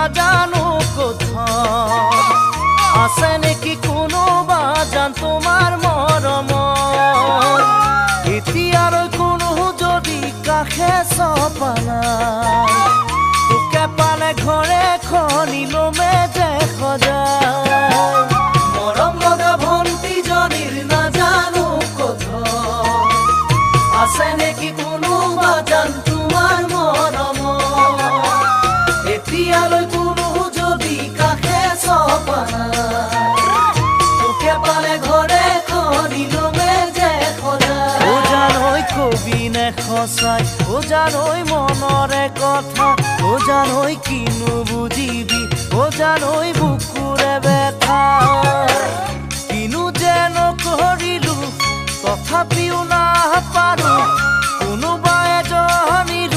নাজানো ক'ত আছে নেকি কোনোবা জান তোমাৰ মৰমৰ। এতিয়ালৈ কোনো যদি কাষে চপা নাই, তোকে পালে ঘৰে খনিলমে যে সজাই। মৰম লগা ভন্টিজনীৰ নাজানো ক'ত আছে নেকি কোনোবা জান তোমাৰ মৰমৰ। এতিয়ালৈ কোনো যদি কাষে চপা নাই, তোকে পালে ঘৰে খনিলমে যে সজাই। ও জানৈ কবি নে সঁচাই, ও জানৈ মনৰে কথা, ও জানৈ কিনো বুজিবি, ও জানৈ বুকুৰে বেথা। কিনো যে নকৰিলো তথাপিও নাপাৰো কোনোবা এজনীৰো